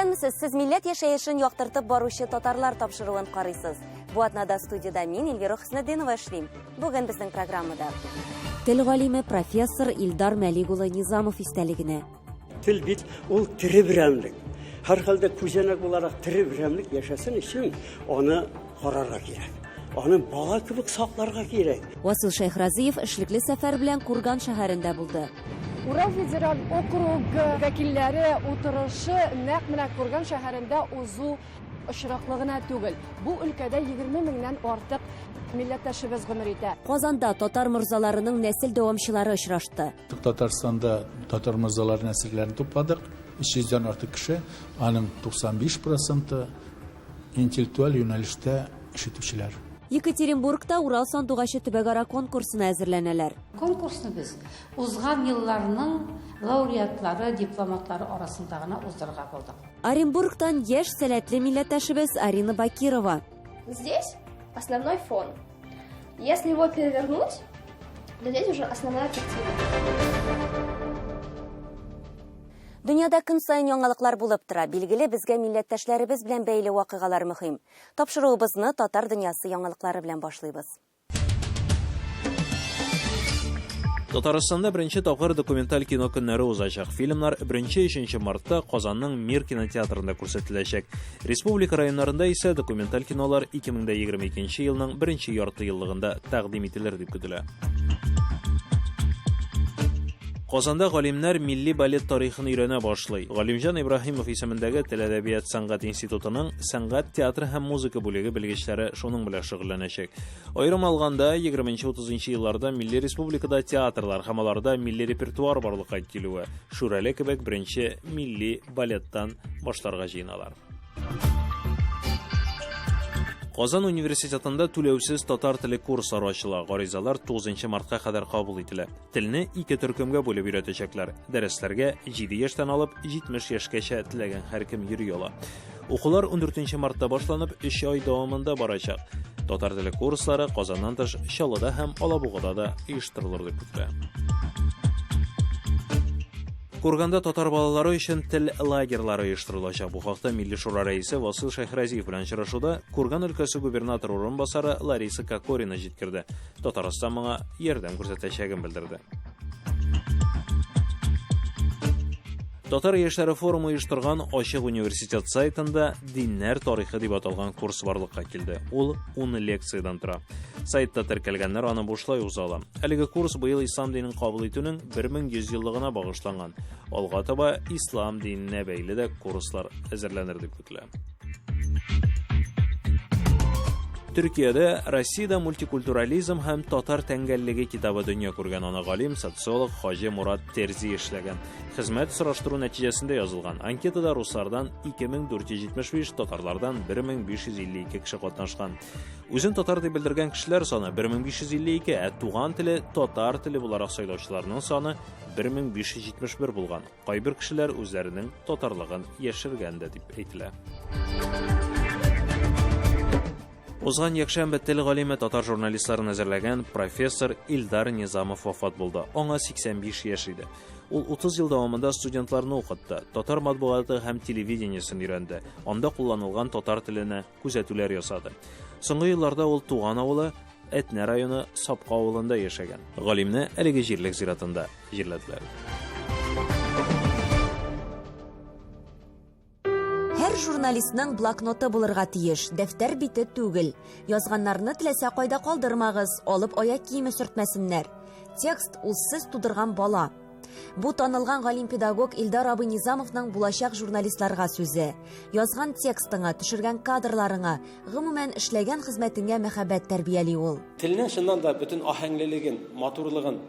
Исәнмесез, сез милләт яшәешен яктыртып баручы татарлар тапшыруын карыйсыз. Бу атнада студиядә мин Эльвира Хөснетдинова эшлим. Бүген безнең программада. Тел галиме профессор Илдар Мәлик улы Низамов истәлегенә. Тел бит ул тере берәмлек. Һәрхәлдә күзәнәк буларак тере берәмлек яшәсен өчен аны карарга кирәк. Аны бала кебек сакларга кирәк. Васил Шәйхразиев эшлекле сәфәр белән Курган шәһәрендә булды. Урал федераль округы вәкилләре утырышы нәкъ менә Курган шәһәрендә узу очраклы гына түгел. Бу өлкәдә 20 меңнән артык милләттәшебез гомер итә. Казанда татар морзаларының нәсел дәвамчылары очрашты. Татарстанда татар морзалары нәселләрен тупладык. 300 дән артык кеше, аның 95 проценты интеллектуаль юнәлештә эш итүчеләр. Екатеринбургта Урал сандугачы төбәкара конкурсына әзерләнәләр. Конкурсны без узган елларның лауреатлары, дипломатлары арасында гына уздырырга булдык. Оренбургтан яшь сәләтле милләттәшебез Арина Бакирова. Здесь основной фон. Если его перевернуть, то здесь уже основная картина. Дөньяда көн саен яңалыклар булып тора. Билгеле, безгә милләттәшләребез белән бәйле вакыйгалар мөһим. Тапшыруыбызны татар дөньясы яңалыклары белән башлыйбыз. Татарстанда беренче тапкыр документаль кино көннәре узачак. Фильмнар 1-3 мартта Казанның Мир кинотеатрында күрсәтеләчәк. Республика районнарында исә документаль кинолар 2022 елның беренче ярты еллыгында тәкъдим ителер дип көтелә. Казанда галимнәр милли балет тарихын өйрәнә башлый. Галимҗан Ибраһимов исемендәге Тел әдәбият сәнгать институтының сәнгать, театр һәм музыка бүлеге белгечләре шуның белән шөгыльләнәчәк. Аерым алганда, 20-30 елларда милли республикада театрлар һәм аларда милли репертуар барлыкка килүе, Шүрәле кебек беренче милли балеттан башларга җыеналар. Казан университетында түләүсез татар теле курслары ачыла. Гаризалар 9 мартка кадәр кабул ителә. Телне ике төркемгә бүлеп өйрәтәчәкләр. Дәресләргә 7 яшьтән алып 70 яшькәчә теләгән һәркем йөри ала. Укулар 14 мартта башланып, 3 ай дәвамында барачак. Татар теле курслары Казаннан тыш Чаллыда һәм Алабугада да оештырылыр дип көтелә. Курганда татар балалары өчен тел лагерьлары оештырылачак. Бу хакта Милли Шура рәисе Васил Шәйхразиев белән очрашуда Курган өлкәсе губернаторы урынбасары Лариса Кокорина җиткерде. Татарстан моңа ярдәм күрсәтәчәген белдерде. Татар яшьләре форумы оештырган Ачык университет сайтында Диннәр тарихы дип аталган курс барлыкка килде. Ул 10 лекциядән тора. Сайтта теркәлгәннәр аны бушлай уза ала. Әлеге курс быел ислам динен кабул итүнең 1100 еллыгына багышланган. Алга таба ислам диненә бәйле дә курслар әзерләнер дип көтелә. Төркиядә Россиядә мультикультурализм һәм татар тәңгәллеге китабы дөнья күргән. Аны галим, социолог Хаҗи Мурат Терзи эшләгән. Хезмәт сораштыру нәтиҗәсендә язылган. Анкетада руслардан 2475, татарлардан 1552 кеше катнашкан. Үзен татар дип белдергән кешеләр саны 1552, ә туган теле татар теле буларак сайлаучыларның саны 1571 булган. Кайбер кешеләр үзләренең татарлыгын яшергән дә дип әйтелә. Узган якшәмбе тел галиме татар журналистларын әзерләгән профессор Илдар Низамов вафат булды. Аңа 85 яшь иде. Ул 30 ел дәвамында студентларны укытты, татар матбугаты һәм телевидениесен өйрәнде, анда кулланылган татар теленә күзәтүләр ясады. Соңгы елларда ул туган авылы Әтнә районы Сапка авылында яшәгән. Галимне әлеге җирлек зиратында җирләделәр. Һәр журналистның блокноты булырга тиеш, дәфтәр бите түгел. Язганнарны теләсә кайда калдырмагыз, алып аяк киеме сөртмәсеннәр. Текст ул сез тудырган бала. Бу танылган галим-педагог Илдар абый Низамовның булачак журналистларга сүзе. Язган текстыңа, төшергән кадрларыңа, гомумән, эшләгән хезмәтеңә мәхәббәт тәрбияли ул. Телнең чыннан да бөтен аһәңлелеген, матурлыгын,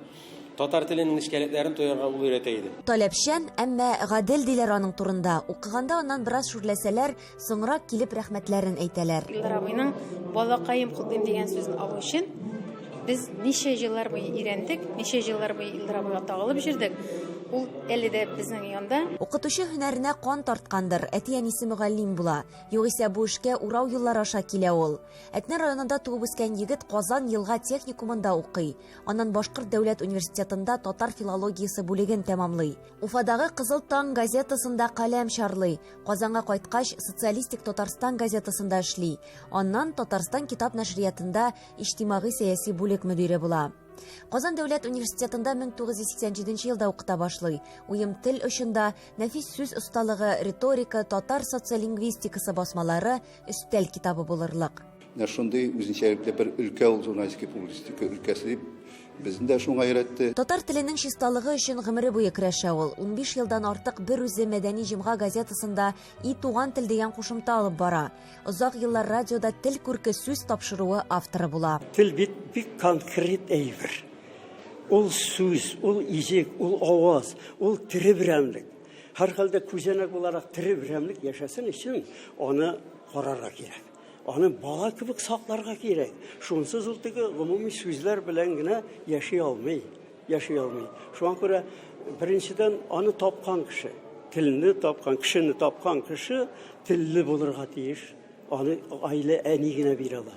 татар теленең нечкәлекләрен тоярга ул өйрәтә иде. Таләпчән, әмма гадел диләр аның турында. Укыганда аннан бераз шүрләсәләр, соңрак килеп рәхмәтләрен әйтәләр. Илдар абыйның балакаем котлыйм дигән сүзен алу өчен без ничә еллар буе өйрәндек, ничә еллар буе Илдар абыйга тагылып йөрдек. Ул әле дә безнең янда. Укытучы һөнәренә кан тарткандыр, әти-әнисе мөгаллим була. Югыйсә бу эшкә урау юллар аша килә ул. Әтнә районында туып үскән егет Казан елга техникумында укый. Аннан Башкорт дәүләт университетында татар филологиясе бүлеген тәмамлый. Уфадагы Кызыл таң газетасында каләм чарлый. Казанга кайткач, Социалистик Татарстан газетасында эшли. Аннан Татарстан китап нәшриятында иҗтимагый-сәяси бүлек мөдире була. Казан дәүләт университетында 1987 елда укыта башлый. Уем тел очында, нәфис сүз осталыгы, риторика, татар социолингвистикасы басмалары өстәл китабы булырлык. Менә шундый үзенчәлекле бер өлкә ул журналистика, публицистика өлкәсе дип безне дә шуңа өйрәтте. Татар теленең чисталыгы өчен гомере буе көрәшә ул. 15 елдан артык бер үзе Мәдәни җомга газетасында И туган тел дигән кушымта алып бара. Озак еллар радиода Тел күрке сүз тапшыруы авторы була. Тел бит бик конкрет әйбер. Ул сүз, ул иҗек, ул аваз, ул тере берәмлек. Һәрхәлдә күзәнәк буларак тере берәмлек яшәсен өчен аны карарга кирәк. Аны бала кебек сакларга кирәк. Шунсыз ул теге гомуми сүзләр белән генә яши алмый. Яши алмый. Шуңа күрә беренчедән аны тапкан кеше, телне тапкан, кешене тапкан кеше телле булырга тиеш. Аны гаилә әни генә бирә ала.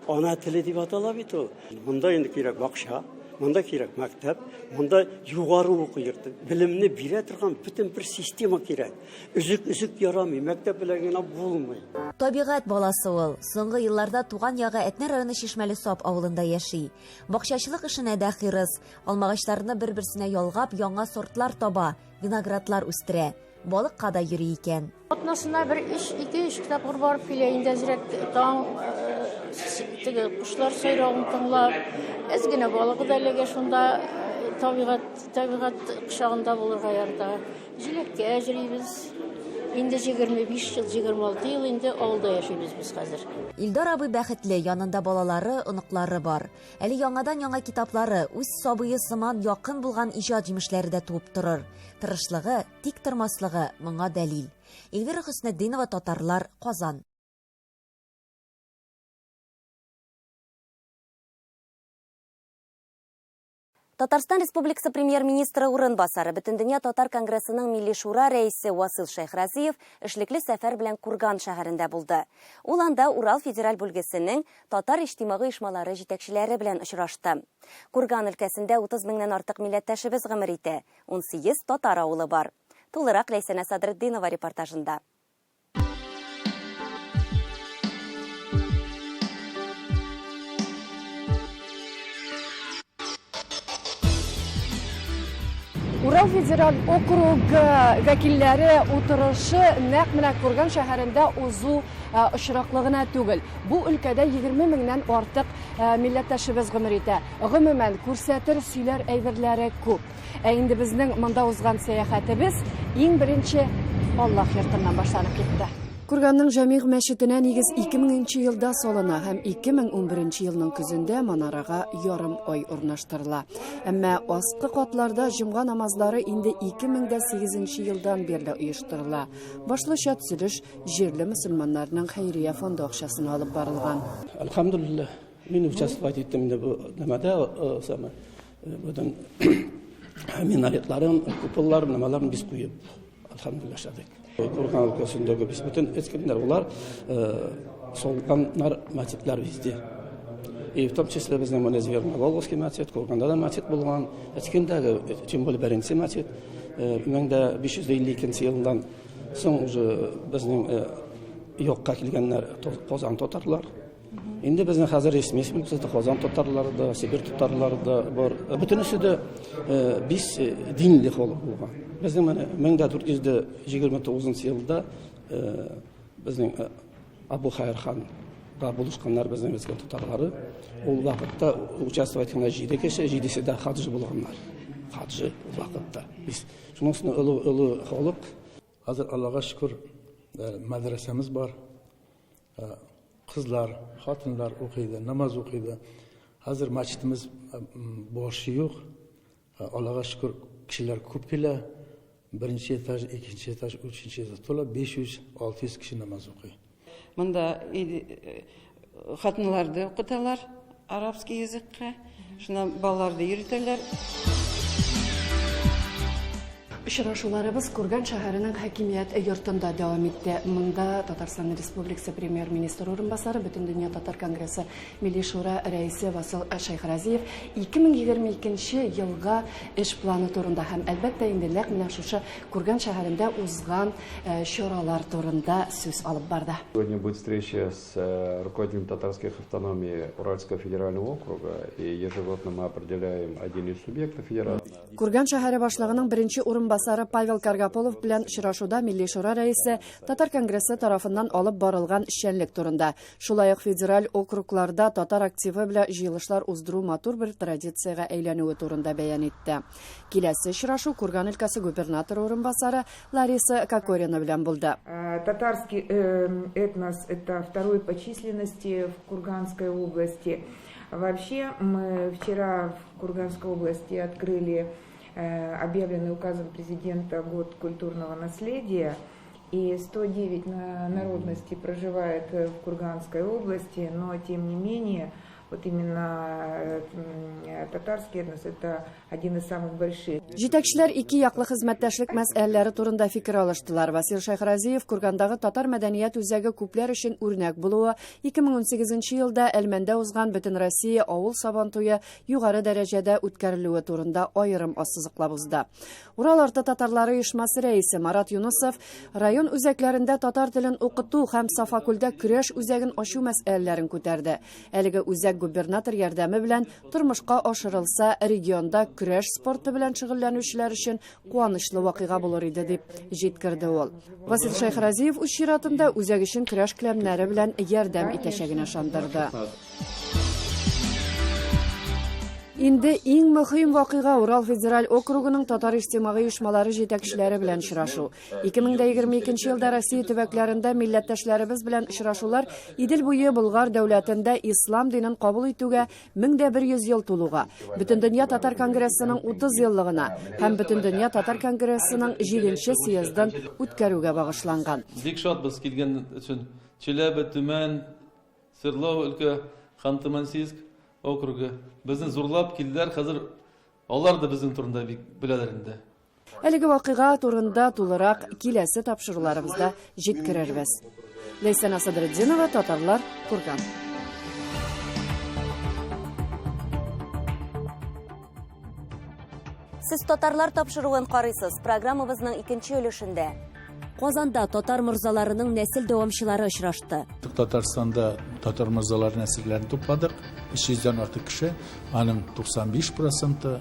Ана теле дип атала бит ул. Монда инде кирәк бакча, монда кирәк мәктәп, монда югары уку йорты. Белемне бирә торган бөтен бер система кирәк. Өзек-өзек ярамый, мәктәп белән генә булмый. Табигать баласы ул. Соңгы елларда туган ягы Әтнә районы Чишмәле Сап авылында яши. Бакчачылык эшенә дә хирыс. Алмагачларны бер-берсенә ялгап, яңа сортлар таба, виноградлар үстерә. Балыкка да йөри икән. Атнасына бер өч, ике-өч тапкыр барып килә инде әзрәк таң теге кошлар сайравын тыңлап, әз генә балыгы да эләгә шунда табигать, табигать кочагында булырга ярата. Җиләккә йөрибез. Инде 25 ел, 26 ел инде авылда яшибез без хәзер. Илдар абый бәхетле, янында балалары, оныклары бар. Әле яңадан-яңа китаплары, үз сабые сыман якын булган иҗат җимешләре дә туып торыр. Тырышлыгы, тик тормаслыгы моңа дәлил. Эльвира Хөснетдинова, Татарлар, Казан. Татарстан Республикасы Премьер-министры урынбасары, Бөтендөнья татар конгрессының Милли шура рәисе Васил Шәйхразиев эшлекле сәфәр белән Курган шәһәрендә булды. Ул анда Урал федераль бүлгесенең татар иҗтимагый оешмалары җитәкчеләре белән очрашты. Курган өлкәсендә 30 меңнән артык милләттәшебез гомер итә, 18 татар авылы бар. Тулырак Ләйсәнә Садретдинова репортажында. Урал федераль округы вәкилләре утырышы нәкъ менә Курган шәһәрендә узу очраклы гына түгел. Бу өлкәдә 20 меңнән артык милләттәшебез гомер итә. Гомумән, күрсәтер, сөйләр әйберләре күп. Ә инде безнең монда узган сәяхәтебез иң беренче Аллаһ йортыннан башланып китте. Курганның Җәмигъ мәчетенә нигез 2000 нче елда салына һәм 2011 елның көзендә манарага ярым ай урнаштырыла. Әмма аскы катларда җомга намазлары инде 2008 елдан бирле оештырыла. Башлыча төзелеш җирле мөселманнарның хәйрия фонды акчасына алып барылган. Әлхәмдүлилләһ, мин участвовать иттем инде бу нәмәдә, самое. Бүтән минаретларын, куполларын, нәмәләрен без куеп, әлхәмдүлилләһ, эшләдек. Курган өлкәсендәге без бүтән эскәндәр улар солганнар мәчетләр везде. И в том числе безнең менә Зверноволговский мәчет, Курганда да мәчет булган, Эскендәге, тем более беренче мәчет, 1552 елдан соң уже безнең йокка килгәннәр Казан татарлар. Инде безнең хәзер рәсми республикасында Казан татарлары да, Себер татарлары да бар. Бөтенесе дә без динле халык булган. Безнең менә 1429 елда безнең Абу Хайр ханга булышканнар безнең Мәскәү татарлары. Ул вакытта участвовать иткән 7 кеше, 7-се дә хаджи булганнар. Хаджи ул вакытта. Без шуның өчен олы олы халык. Хәзер Аллага шөкер, мәдрәсәмез бар. Кызлар, хатыннар укыйды, намаз укыйды. Хәзер мәчетебез башы юк. Аллага шөкер, кешеләр күп килә. Беренче этаж, икенче этаж, өченче этаж тула 500-600 кеше намаз укый. Монда хатыннарны укыталар арабский языкка, шуннан балаларны йөртәләр. Очрашуларыбыз Курган шәһәренең хакимият йортында дәвам итте. Монда Татарстан Республикасы премьер-министры урынбасары, Бөтендөнья татар конгрессы Милли Шура рәисе Васил Шәйхразиев 2022 елга эш планы турында һәм, әлбәттә инде, нәкъ менә шушы Курган шәһәрендә узган чаралар турында сүз алып барды. Сегодня будет встреча с руководителем татарских автономий Уральского федерального округа, и ежегодно мы определяем один из субъектов федерации. Курган шәһәре башлыгының беренче урынбасары Павел Каргаполов белән очрашуда Милли Шура рәисе Татар конгрессы тарафыннан алып барылган эшчәнлек турында, шулай ук федераль округларда татар активы белән җыелышлар уздыру матур бер традициягә әйләнүе турында бәян итте. Киләсе очрашу Курган өлкәсе губернаторы урынбасары Лариса Кокорина белән булды. Татарский этнос – это второй по численности в Курганской области. Вообще, мы вчера в Курганской области открыли объявленный указом президента год культурного наследия. И 109 народностей проживает в Курганской области, но тем не менее, вот именно татарский этнос – это один из самых больших. Җитәкчеләр ике яклы хезмәттәшлек мәсьәләләре турында фикер алыштылар. Васил Шәйхразиев Кургандагы татар мәдәният үзәге күпләр өчен үрнәк булуы, 2018 елда Әлмәндә узган Бөтенроссия авыл Сабантуе югары дәрәҗәдә үткәрелүе турында аерым ассызыклап узды. Урал арты татарлары оешмасы рәисе Марат Юнысов район үзәкләрендә татар телен укыту һәм Сафакүлдә көрәш үзәген ачу мәсьәләләрен күтәрде. Әлеге үзәк губернатор ярдәме белән тормышка ашырылса, регионда көрәш спорты белән шөгыльләнүчеләр өчен куанычлы вакыйга булыр иде, дип җиткерде ул. Васил Шәйхразиев үз чиратында үзәк өчен көрәш келәмнәре белән ярдәм итәчәгенә ышандырды. Инде иң мөһим вакыйга Урал федераль округының татар иҗтимагый оешмалары җитәкчеләре белән очрашу. 2022 елда Россия төбәкләрендә милләттәшләребез белән очрашулар Идел буе Болгар дәүләтендә ислам динен кабул итүгә 1100 ел тулуга, Бөтендөнья татар конгрессының 30 еллыгына һәм Бөтендөнья татар конгрессының 7 съездын үткәрүгә багышланган. Бик шатбыз килгән өчен. Чиләбе, Төмән, Свердлов өлкә, Ханты-Мансийск округы. Безне зурлап килделәр, хәзер алар да безнең турында бик беләләр инде. Әлеге вакыйга турында тулырак киләсе тапшыруларыбызда җиткерербез. Ләйсән Асадретдинова, Татарлар, Курган. Сез Татарлар тапшыруын карыйсыз. Программабызның икенче өлешендә. Казанда татар морзаларының нәсел дәвамчылары очрашты. Татарстанда татар морзалары нәселләрен тупладык. 300дән артык кеше, аның 95%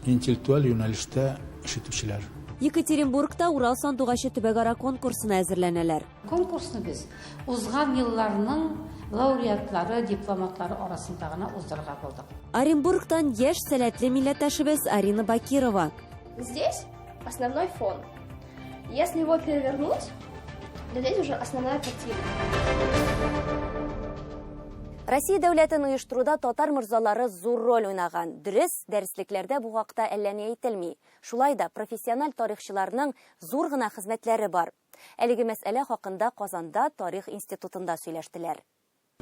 интеллектуаль юнәлештә эш итүчеләр. Екатеринбургта Урал сандугачы төбәкара конкурсына әзерләнәләр. Конкурсны без узган елларның лауреатлары, дипломатлары арасында гына уздырырга булдык. Оренбургтан яшь сәләтле милләттәшебез Арина Бакирова. Здесь основной фон. Если его перевернуть, то здесь уже основная картина. Россия дәүләтен оештыруда татар морзалары зур роль уйнаган. Дөрес, дәреслекләрдә бу хакта әллә ни әйтелми. Шулай да профессиональ тарихчыларның зур гына хезмәтләре бар. Әлеге мәсьәлә хакында Казанда тарих институтында сөйләштеләр.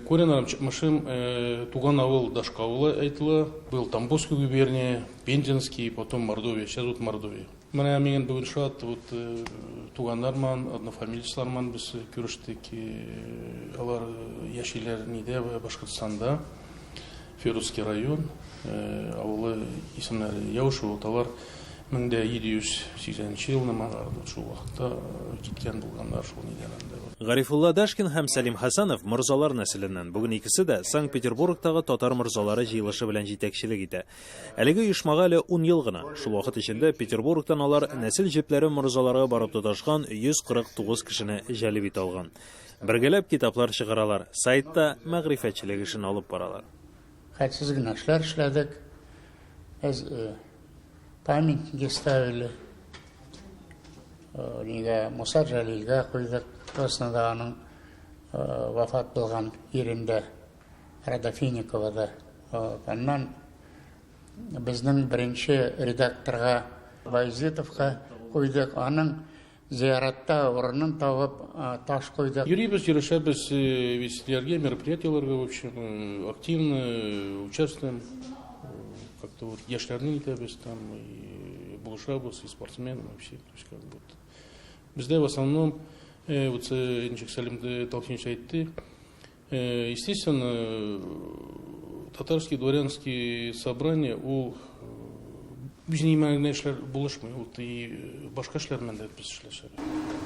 Коренарым чыкмышым, туган авыл Дашка авылы әйтелә. Был Тамбовской губерния, Пензенский, потом Мордовия, сейчас вот Мордовия. Менә мин бүген шат, вот туганнарман, однофамильцларман без күрештек. Алар яшиләр нидә, Башкортстанда, Федоровский район, авылы исемнәре Яуш, вот алар 1780 елны шул вакытта киткән булганнар шул нидән анда. Гарифулла Дашкин һәм Сәлим Хәсәнов морзалар нәселеннән. Бүген икесе дә Санкт-Петербургтагы татар морзалары җыелышы белән җитәкчелек итә. Әлеге оешмага әле 10 ел гына. Шул вакыт эчендә Петербургтан алар нәсел җепләре морзаларга барып тоташкан 149 кешене җәлеп итә алган. Бергәләп китаплар чыгаралар, сайтта мәгърифәтчелек эшен алып баралар. Хәтсез генә эшләр эшләдек. Без памятники ставили. Нигә Муса Җәлилгә куйдык. Краснода аның вафат булган ирендә Родофиниковада. Аннан безнең беренче редакторга Баязитовка куйдык. Аның зиратта урынын табып таш куйдык. Йөрибез, йөрешәбез весельләргә, мероприятиеләргә, в общем, активно участвуем. Как-то вот яшьләрне итәбез там, и Булышабыз, и спортсмен вообще. То есть, как бы, вот. Бездә в основном, вот ничек Сәлим Талхинович әйтте, естественно, татарский дворянский собрание ул безнең генә эшләр булышмый, ул и башка эшләр белән дә без эшләшәбез.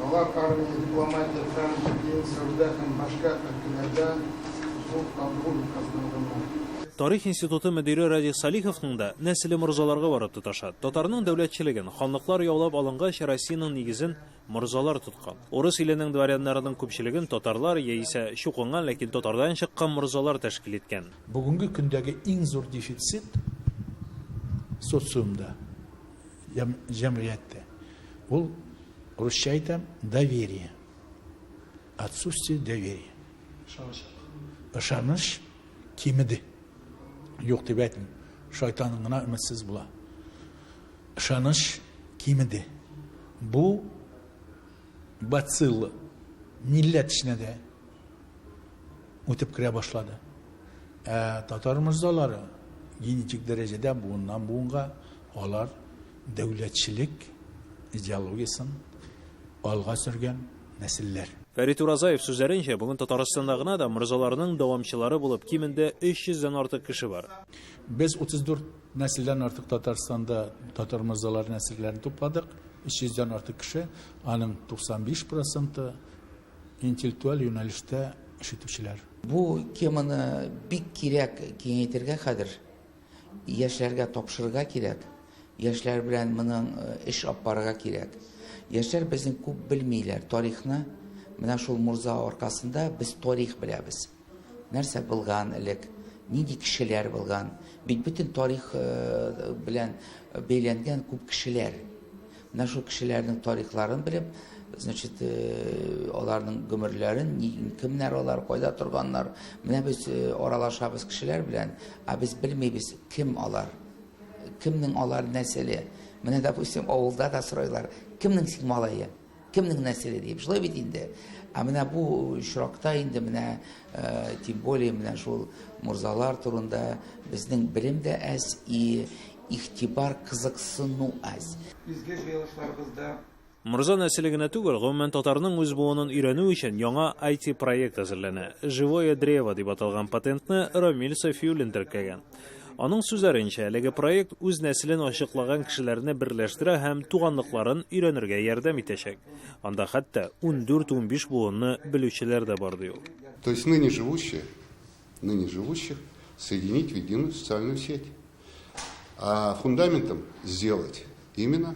Алар армия, дипломатия, фән, дин, сәүдә һәм башка өлкәләрдә зур абруй казанганнар. Тарих институты мөдире Радик Салиховның да нәселе морзаларга барып тоташа. Татарның дәүләтчелеген, ханлыклар яулап алынгач, Россиянең нигезен морзалар тоткан. Урыс иленең дворяннарының күпчелеген татарлар яисә чукынган, ләкин татардан чыккан морзалар тәшкил иткән. Бүгенге көндәге иң зур дефицит социумда, җәмгыятьтә. Ул, русча әйтәм, доверие. Отсутствие доверия. Ышаныч кимеде. Юк дип әйтмим. Шайтаның гына өметсез була. Ышаныч кимеде. Бу бацилла милләт эченә дә үтеп керә башлады. Ә татар морзалары генетик дәрәҗәдә буыннан буынга алар дәүләтчелек идеологиясен алга сөргән нәселләр. Фәрит Уразаев сүзләренчә, бүген Татарстанда гына да морзаларның дәвамчылары булып кимендә 300 дән артык кеше бар. Без 34 нәселдән артык Татарстанда татар морзалары нәселләрен тупладык. 300 дән артык кеше, аның 95 проценты интеллектуаль юнәлештә эш итүчеләр. Бу теманы бик кирәк киңәйтергә хәзер. Яшьләргә тапшырырга кирәк. Яшьләр белән моның эш алып барырга кирәк. Яшьләр безнең күп белмиләр тарихны. Менә шул морза аркасында без тарих беләбез. Нәрсә булган элек, нинди кешеләр булган. Бит бөтен тарих белән бәйләнгән күп кешеләр. Менә шул кешеләрнең тарихларын белеп, значит, аларның гомерләрен, кемнәр алар, кайда торганнар. Менә без аралашабыз кешеләр белән, ә без белмибез кем алар, кемнең алар нәселе. Менә, допустим, авылда да сорыйлар, кемнең син малае, кемнең нәселе дип. Шулай бит инде. Ә менә бу очракта инде менә, тем более менә шул морзалар турында безнең белем дә әз и игътибар, кызыксыну әз. Изге җыелышларыбызда Морза нәселе генә түгел, гомумән татарның үз буынын өйрәнү өчен яңа IT проект әзерләнә. Живое древо дип аталган патентны Рамиль Сафиуллин теркәгән. Аның сүзләренчә, әлеге проект үз нәселен ачыклаган кешеләрне берләштерә һәм туганлыкларын өйрәнергә ярдәм итәчәк. Анда хәтта 14-15 буынны белүчеләр дә бар, ди ул. То есть ныне живущих соединить в единую социальную сеть. А фундаментом сделать именно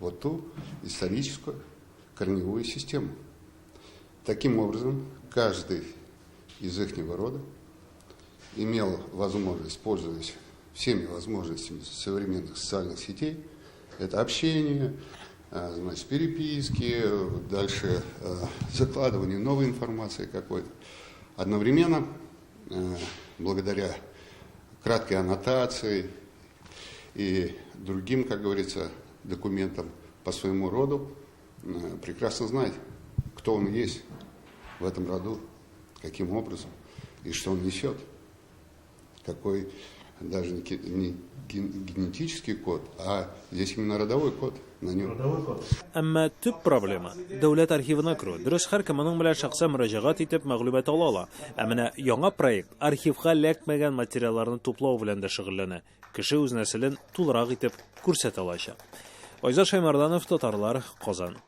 вот ту историческую корневую систему. Таким образом, каждый из ихнего рода имел возможность, пользуясь всеми возможностями современных социальных сетей, это общение, значит, переписки, дальше закладывание новой информации какой-то. Одновременно, благодаря краткой аннотации и другим, как говорится, документам по своему роду, прекрасно знать, кто он есть в этом роду, каким образом и что он несет, какой даже не генетический код, а здесь именно родовой код на нем. Родовой код. Әмма төп проблема дәүләт архивына керү. Дөрес, һәркем моның белән шәхсән мөрәҗәгать итеп мәгълүмат ала ала. Ә менә яңа проект архивка эләкмәгән материалларны туплау белән дә шөгыльләнә. Кеше үз нәселен тулырак итеп күрсәтә алачак. Айзат Шаймарданов, Татарлар, Казан.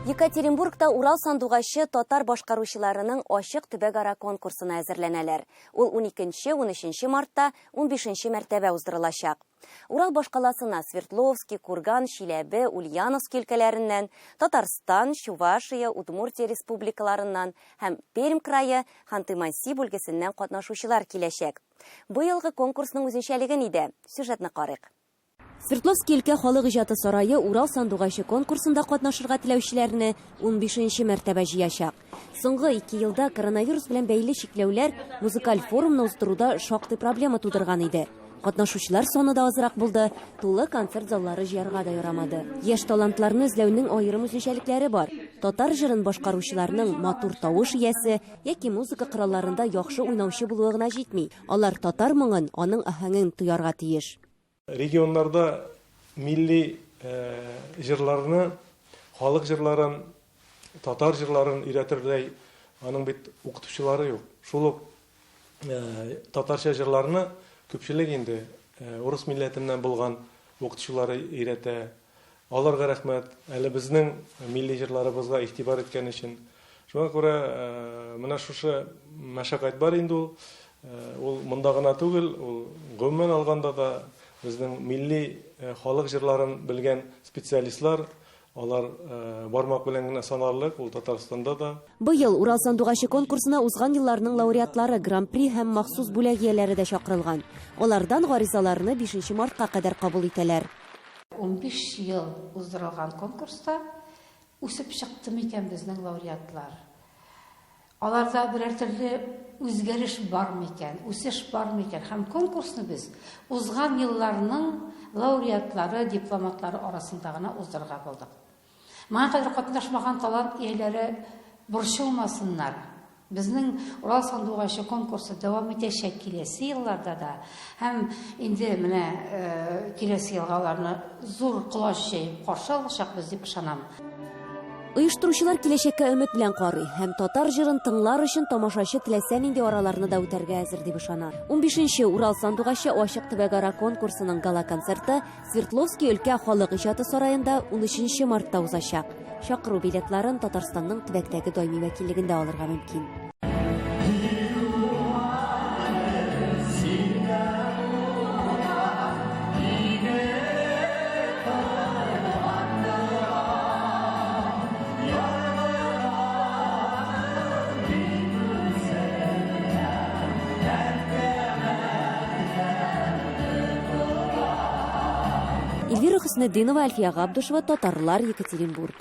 Екатеринбургта Урал сандугачы татар башкаручыларының ачык төбәкара конкурсына әзерләнәләр. Ул 12-13 мартта 15 мәртәбә уздырылачак. Урал башкаласына Свердловский, Курган, Чиләбе, Ульяновск өлкәләреннән, Татарстан, Чувашия, Удмуртия республикаларыннан һәм Пермь крае, Ханты-Манси бүлгесеннән катнашучылар киләчәк. Быелгы конкурсның үзенчәлеге нидә? Сюжетны карыйк. Свердловский өлкә халык иҗаты сарае Урал сандугачы конкурсында катнашырга теләүчеләрне 15 мәртәбә җыячак. Соңгы 2 елда коронавирус белән бәйле чикләүләр музыкаль форумны уздыруда шактый проблема тудырган иде. Катнашучылар саны да азрак булды, тулы концерт заллары җыярга да ярамады. Яшь талантларны эзләүнең аерым үзенчәлекләре бар. Татар җырын башкаручыларның матур тавыш иясе яки музыка коралларында яхшы уйнаучы булуы гына җитми. Алар татар моңын, аның аһәңен тоярга тиеш. Регионнарда милли җырларны, халык җырларын, татар җырларын өйрәтердәй аның бит укытучылары юк. Шул ук татарча җырларны күпчелек инде урыс милләтеннән булган укытучылары өйрәтә. Аларга рәхмәт, әле безнең милли җырларыбызга игътибар иткән өчен. Шуңа күрә менә шушы мәшәкать бар инде ул. Ул монда гына түгел, ул гомумән алганда да безнең милли халык җырларын белгән специалистлар, алар бармак белән генә санарлык, ул Татарстанда да. Быел Урал сандугачы конкурсына узган елларның лауреатлары, гран-при һәм махсус бүләк ияләре дә чакырылган. Алардан гаризаларны бишенче мартка кадәр кабул итәләр. 15 ел уздырылган конкурста үсеп чыкты микән безнең лауреатлар? Аларда берәр төрле үзгәреш бар микән, үсеш бар микән? Һәм конкурсны без узган елларның лауреатлары, дипломатлары арасында гына уздырырга булдык. Моңа кадәр катнашмаган талант ияләре борчылмасыннар. Безнең Урал сандугачы конкурсы дәвам итәчәк киләсе елларда да. Һәм инде менә киләсе елга аларны зур колач җәеп каршы алачакбыз дип ышанам. Оештыручылар киләчәккә өмет белән карый һәм татар җырын тыңлар өчен тамашачы теләсә нинди араларны да үтәргә әзер дип ышана. Унбишенче Урал сандугачы ачык төбәкара конкурсының гала-концерты Свердловски өлкә халык иҗаты сараенда унөченче мартта узачак. Чакыру билетларын Татарстанның төбәктәге даими вәкиллегендә алырга мөмкин. Эльвира Хөснетдинова, Әлфия Габдушева, Татарлар, Екатеринбург.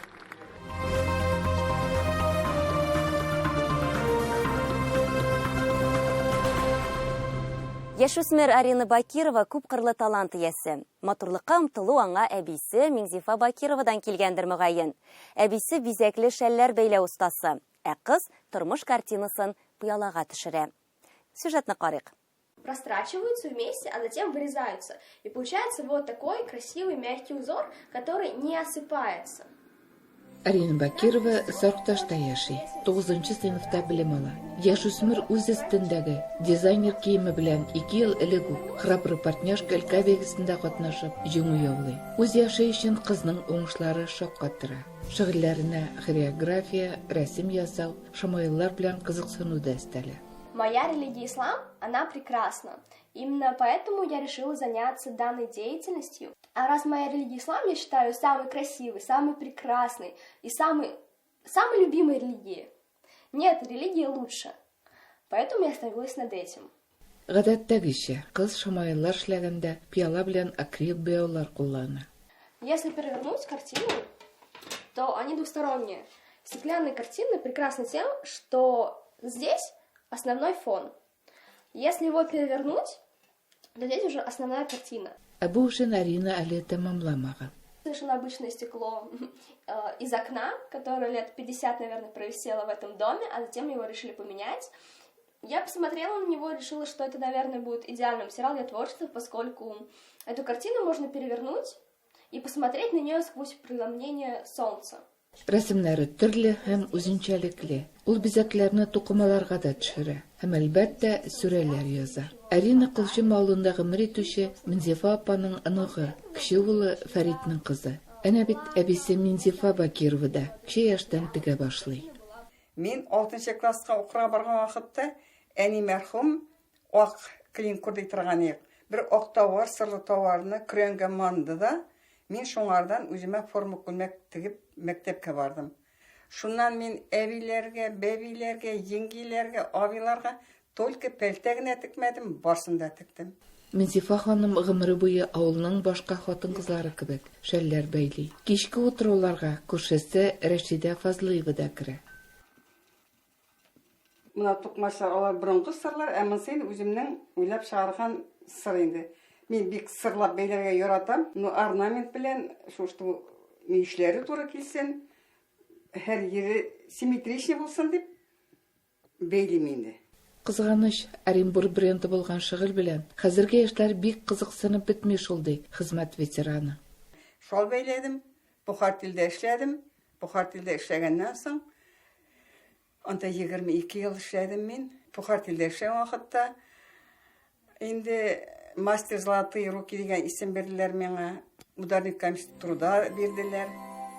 Яшүсмер Арина Бакирова күпкырлы талант иясе. Матурлыкка омтылу аңа әбисе Миңзифа Бакировадан килгәндер мөгаен. Әбисе бизәкле шәлләр бәйләү остасы, ә кыз тормыш картинасын пыялага төшерә. Сюжетны карыйк. Прострачиваются вместе, а затем вырезаются. И получается вот такой красивый мягкий узор, который не осыпается. Арина Бакирова Саркташта яши, 9 сыйныфта белем ала. Яшүсмер үз өстендәге дизайнер киеме белән 2 ел элек үк Храбрый партняшка өлкә бәйгесендә катнашып, җиңү яулый. Үз яше өчен кызның уңышлары шаккатыра. Шөгыльләренә хореография, рәсем ясау, шамаиллар белән кызыксыну да өстәлә. Моя религия ислам, она прекрасна. Именно поэтому я решила заняться данной деятельностью. А раз моя религия ислам, я считаю, самой красивой, самой прекрасной и самой, самой любимой религией. Нет, религия лучше. Поэтому я остановилась над этим. Гадәттәгечә, кыз шамаиллар эшләгәндә пыяла белән акрил буяулар куллана. Если перевернуть картину, то они двусторонние. Стеклянные картины прекрасны тем, что здесь основной фон. Если его перевернуть, то здесь уже основная картина. Ә бу эшен Арина әле тәмамламаган. Совершенно обычное стекло из окна, которое лет 50, наверное, провисело в этом доме, а затем его решили поменять. Я посмотрела на него и решила, что это, наверное, будет идеальным материал для творчества, поскольку эту картину можно перевернуть и посмотреть на нее сквозь преломление солнца. Рәсемнәре төрле һәм үзенчәлекле. Ул бизәкләрне тукымаларга да төшерә һәм, әлбәттә, сүрәләр яза. Арина Колчым авылында гомер итүче Минзифа апаның оныгы, кече улы Фәритнең кызы. Әнә бит әбисе Минзифа Бакирова да кече яшьтән тегә башлый. Мин алтынчы класска укырга барган вакытта әни мәрхүм ак клинкур ди торган идек. Бер ак товар, сырлы товарны көрәнгә манды да, мин шуңардан үземә форма күлмәк тегеп мәктәпкә бардым. Шуннан мин әбиләргә, бәбиләргә, җиңгиләргә, абыйларга только пәлтә генә текмәдем, барсын да тектем. Минзифа ханым гомере буе авылның башка хатын-кызлары кебек шәлләр бәйли. Кичке утыруларга күршесе Рәшидә Фазлыева да керә. Менә тукмачлар, алар борынгы сырлар, ә монысы инде үземнең уйлап чыгарган сыр инде. Мин бик сырлап бәйләргә яратам. Но орнамент белән шул мөешләре туры килсен, һәр җире симметричный булсын дип бәйлим инде. Кызганыч, Оренбург бренды булган шөгыль белән хәзерге яшьләр бик кызыксынып бетми шул, ди хезмәт ветераны. Шал бәйләдем, Бухартельдә эшләдем. Бухартельдә эшләгәннән соң, анда 22 ел эшләдем мин. Бухартельдә эшләгән вакытта инде мастер золотые руки дигән исем бирделәр миңа. Ударник коммунист труда бирделәр,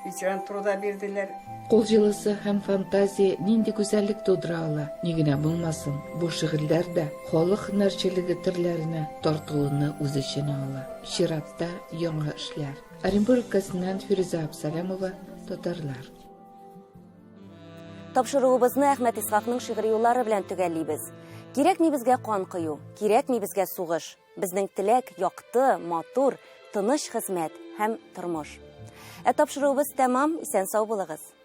ветеран труда бирделәр. Кул җылысы һәм фантазия нинди гүзәллек тудыра ала, ни генә булмасын, бу шөгыльләр дә халык һөнәрчелеге төрләренә тартылуны үз эченә ала. Чиратта яңа эшләр. Оренбург өлкәсеннән Фирүзә Абсалямова, Татарлар. Тапшыруыбызны Әхмәт Исхакның шигъри юллары белән төгәллибез. Кирәкми безгә кан кою, кирәкми безгә сугыш. Безнең теләк якты, матур, тыныч хезмәт һәм тормыш. Ә тапшыруыбыз тәмам, исән сау булыгыз.